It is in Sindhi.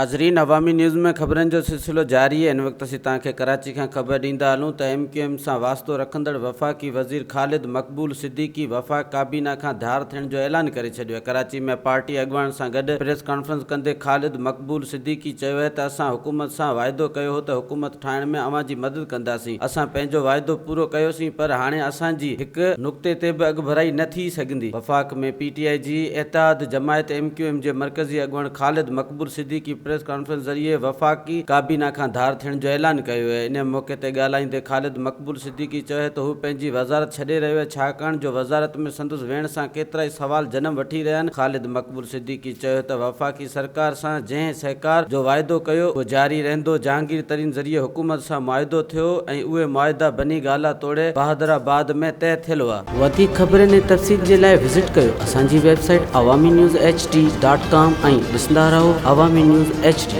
ناظرين عوامي نيوز ۾ خبرن جو سلسلو جاري آهي هن وقت اسين توهان کي ڪراچي کان خبر ڏيندا هلون ته ايم ڪيو ايم سان واسطو رکندڙ وفاقي وزير خالد مقبول صديقي وفاق ڪابينا کان ڌار ٿيڻ جو اعلان ڪري ڇڏيو آهي ڪراچي ۾ پارٽي اڳواڻن سان گڏ پريس ڪانفرنس ڪندي خالد مقبول صديقي چيو آهي ته اسان حڪومت سان واعدو ڪيو هو ته حڪومت ٺاهڻ ۾ اوهان جي مدد ڪنداسين اسان پنهنجو واعدو پورو ڪيوسين پر هاڻي اسان جي هڪ نقطي تي به اڳڀرائي نه ٿي سگهندي وفاق ۾ پي ٽي آء جي اتحاد جماعت ايم ڪيو ايم جي مرڪزي اڳواڻ خالد مقبول صديقي پريس ڪانفرنس ذريعي وفاقي ڪابينا کان ڌار ٿيڻ جو اعلان ڪيو آهي. انهي موقعي تي ڳالهائيندي خالد مقبول صديقي چيو آهي ته هو پنهنجي وزارت ڇڏي رهيو آهي ڇاڪاڻ جو وزارت ۾ سندس ويهڻ سان ڪيترائي سوال جنم وٺي رهيا آهن. خالد مقبول صديقي چيو ته وفاقي سرڪار سان جنهن سهڪار جو واعدو ڪيو اهو جاري رهندو، جهانگير ترين ذريعي حڪومت سان معاهدو ٿيو ۽ اهي معاهدا بني گالا توڙي بهادر آباد ۾ طئي ٿيل هئا. وڌيڪ خبرن ۽ تفصيل جي لاء وزٽ ڪيو اسان جي website Awami news H D dot com ۽ ڏسندا رهو عوامي نيوز ايڇ ڊي.